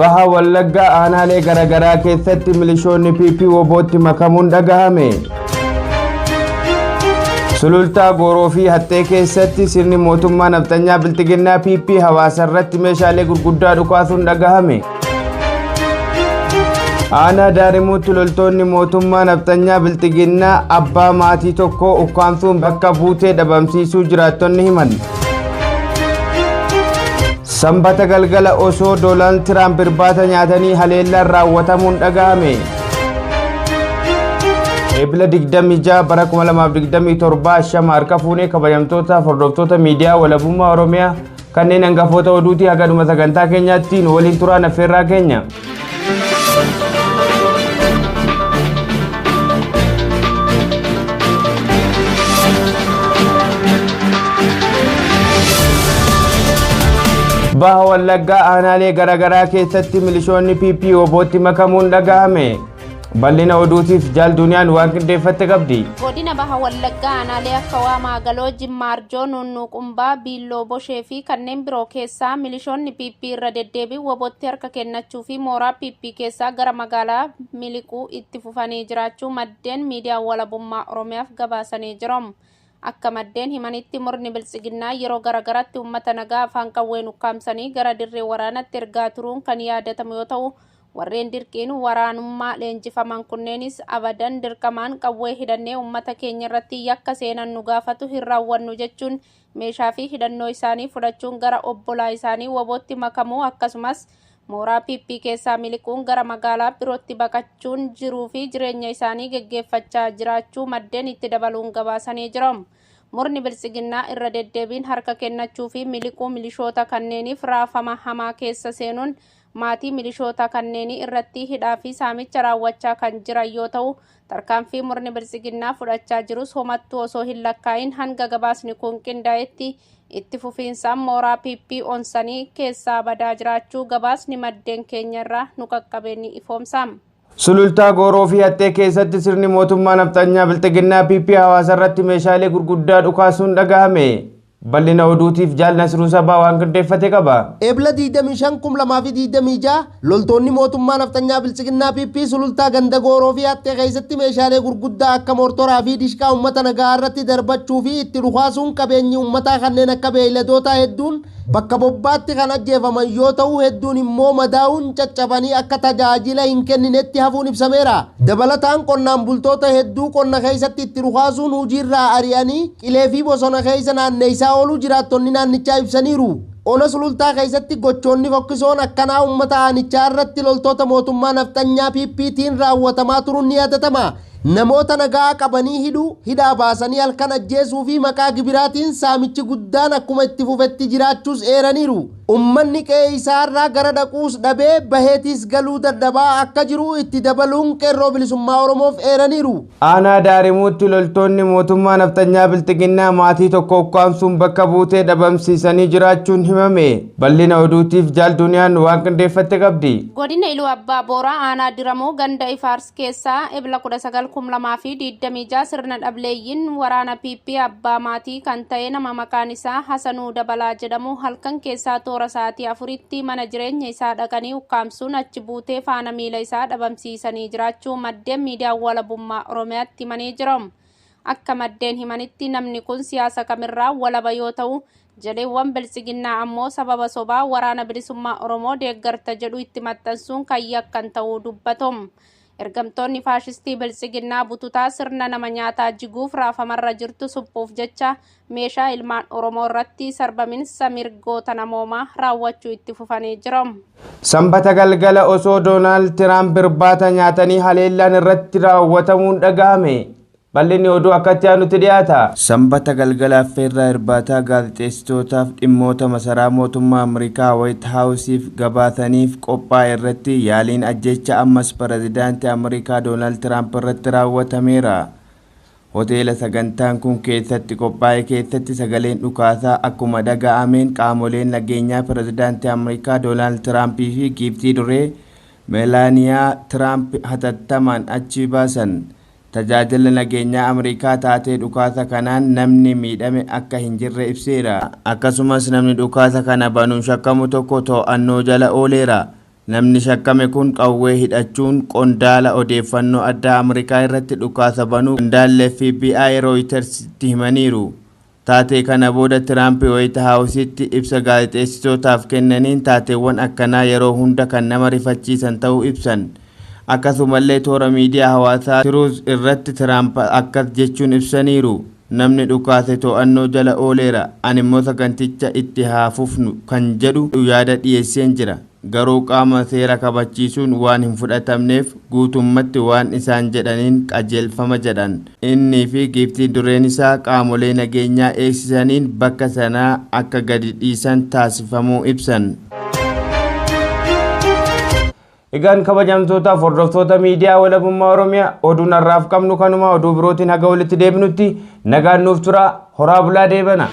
Baha Wallaggaa aanaalee garaagaraa keessatti milishoonni PP WBOtti makamuun dhagahame. Sulultaa Gooroo fi Haxxee keessatti sirni mootummaa nafxanyaa Bilxiginnaa PP hawaasa irratti meeshaalee gurguddaa dhukaasuun dhagahame. Aanaa Daarimuutti loltoonni mootummaa nafxanyaa Bilxiginnaa abbaa maatii tokkoo ukkaamsuun bakka buutee dhabamsiisuu jiraattonni himan. Sanbata galgala osoo Doonaald Tiraamp irbaata nyaatanii haleellaan raawwatamuun dhagahame. Eebila 26 bara 2027 shama harka fuunee kabajamtoota hordoftoota miidiyaa walabummaa Oromiyaa kanneen hangafoota oduutii haga dhuma sagantaa keenyaatti nu waliin turaan affeerraa keenya. Baha Wallaggaa aanaalee garaagaraa keessatti milishoonni PP WBOtti makamuun dhagahame. Bal'ina oduutiif jaal Duniyaan waan qindeeffatte qabdi. Godina Baha Wallaggaa aanaalee akka Waamaa Galoo, Jimmaa Arjoo, Nuunnuu Qumbaa, Biilloo Boshee fi kanneen biroo keessaa milishoonni PP irra deddeebiin WBOtti harka kennachuu fi mooraa PP keessaa gara magaalaa miliquu itti fufanii jiraachuu maddeen miidiyaa walabummaa Oromiyaaf gabaasanii jiru. Akka maddeen himanitti murni biltsiginnaa yeroo garagaraatti uummata nagaa afaan qawween ukkaamsanii gara dirree waraanatti ergaa turuun kan yaadatamu yoo ta'u, warreen dirqiin waraanummaa leenjifaman kunneenis abadan dirqamaan qawwee hidhannee uummata keenya irratti yakka seenan nu gaafatu hin raawwannu jechuun meeshaa fi hidhannoo isaanii fudhachuun gara obbolaa isaanii WBOtti makamuu akkasumas mooraa PP keessaa miliquun gara magaalaa birootti baqachuun jiruu fi jireenya isaanii geggeeffachaa jiraachuu maddeen itti dabaluun gabaasanii jiru. Murni biltsiginnaa irra deddeebiin harka kennachuu fi miliquu milishoota kanneeniif raafama hamaa keessa seenuun maatii milishoota kanneenii irratti hidhaa fi saamicha raawwachaa kan jiran yoo ta'u, tarkaanfii murni biltsiginnaa fudhachaa jirus homattuu osoo hin lakkaa'in hanga gabaasni kun qindaa'etti itti fufiinsaan mooraa PP onsanii keessaa badaa jiraachuu gabaasni maddeen keenya irraa nu qaqqabe ni ifoomsa. Sulultaa Gooroo fi Haxxee keessatti sirni mootummaa nafxanyaa Bilxiginnaa PP hawaasa irratti meeshaalee gurguddaa dhukaasuun dhagahame. Bal'ina oduutiif jaal Nasruu Sabaa waan qindeeffate qaba. Ebla 25, 2026 loltoonni mootummaa nafxanyaa Biltsiginnaa PP Sulultaa ganda Gooroo fi Haxxee keessatti meeshaalee gurguddaa akka moortoraa fi dishqaa uummata nagaa irratti darbachuu fi itti dhukaasuun qabeenyi uummataa kanneen akka beeyladootaa hedduun bakka bobbaatti kan ajjeefaman yoo ta'u, hedduun immoo madaa'uun caccabanii akka tajaajila hin kenninetti hafuun ibsameera. Dabalataan qonnaan bultoota hedduu qonna keessatti itti dhukaasuun hojiirraa ari'anii qilee fi bosona keessa naanneessaa ooluu jiraattonni naannichaa ibsaniiru. Ona Sulultaa keessatti gochoonni fokkisoon akkanaa uummata aanichaa irratti loltoota mootummaa nafxanyaa PPtiin raawwatamaa turuun ni yaadatama. Namoota nagaa qabanii hidhuu, hidhaa baasanii halkan ajjeesuu fi maqaa gibiraatiin saamichi guddaan akkuma itti fufetti jiraachuus eeraniiru. Uummanni qe'ee isaarraa gara dhaquus dhabee baheetiis galuu dadhabaa akka jiru itti dabaluun qeerroo bilisummaa Oromoof eeraniiru. Aanaa Daarimuutti loltoonni mootummaa nafxanyaa Bilxiginnaa maatii tokko ukkaamsuun bakka buutee dhabamsiisanii jiraachuun himame. Bal'ina oduutiif jaal Duniyaan waan qindeeffatte qabdi. Godina Iluu Abbaa Booraa aanaa Diramuu ganda Ifaars keessaa Ebla 19,2026 sirna dhableeyyiin waraana PP abbaa maatii kan ta'e nama maqaan isaa Hasanuu Dabalaa jedhamu halkan keessaa toora sa'aatii 4tti mana jireenya isaa dhaqanii ukkaamsuun achi buutee faana miila isaa dhabamsiisanii jiraachuu maddeen miidiyaa walabummaa Oromiyaatti himanii jiru. Akka maddeen himanitti namni kun siyaasa kamirraa walaba yoo ta'u, jaleewwan biltsiginnaa ammoo sababa sobaa waraana bilisummaa Oromoo deeggarta jedhu itti maxxansuun kan yakkan ta'uu dubbatu. Ergamtoonni faashistii biltsiginnaa bututaa sirna nama nyaataa jiguuf raafamarra jirtu suphuuf jecha meeshaa ilmaan Oromoo irratti sarbaminsa mirgoota namoomaa raawwachuu itti fufanii jiru. Sanbata galgala osoo Doonaald Tiraamp irbaata nyaatanii haleellaan irratti raawwatamuun dhagahame. Bal'inni oduu akkatti aanutti dhiyaata. Sanbata galgala affeerraa irbaataa gaazexeessitootaaf dhimmoota masaraa mootummaa Ameerikaa Waayit Haawusiif gabaasaniif qophaa'e irratti yaaliin ajjecha ammas pirezidaantii Ameerikaa Doonaald Tiraamp irratti raawwatameera. Hoteela sagantaan kun keessatti qophaa'e keessatti sagaleen dhukaasaa akkuma dhaga'ameen qaamoleen nageenyaa pirezidaantii Ameerikaa Doonaald Tiraampii fi giiftii duree Meelaaniyaa Tiraamp hatattamaan achi baasan. Tajaajila nageenyaa Ameerikaa taatee dhukaasa kanaan namni miidhame akka hin jirre ibseera. Akkasumas namni dhukaasa kana banuun shakkamu tokko to'annoo jala ooleera. Namni shakkame kun qawwee hidhachuun qondaala odeeffannoo addaa Ameerikaa irratti dhukaasa banuu qondaalli FBI Reutersitti himaniiru. Taatee kana booda Tiraamp Waayit Haawusitti ibsa gaazexeessitootaaf kennaniin taateewwan akkanaa yeroo hunda kan nama rifachiisan ta'uu ibsan. Akkasumallee toora miidiyaa hawaasaa Tiruuz irratti Tiraamp akkas jechuun ibsaniiru. Namni dhukaase to'annoo jala ooleera. Ani immoo saganticha itti haa fufnu kan jedhu yaada dhiyeesseen jira. Garuu qaama seera kabachiisuun waan hin fudhatamneef guutummatti waan isaan jedhaniin qajeelfama jedhan. Innii fi giiftiin dureen isaa qaamolee nageenyaa eegsisaniin bakka sanaa akka gadi dhiisan taasifamuu ibsan. Egaan kabajamtootaaf hordoftoota miidiyaa walabummaa Oromiyaa, oduun har'aaf qabnu kanuma. Oduu birootiin haga walitti deebinutti nagaan nuuf tura, horaa bulaa, deebana.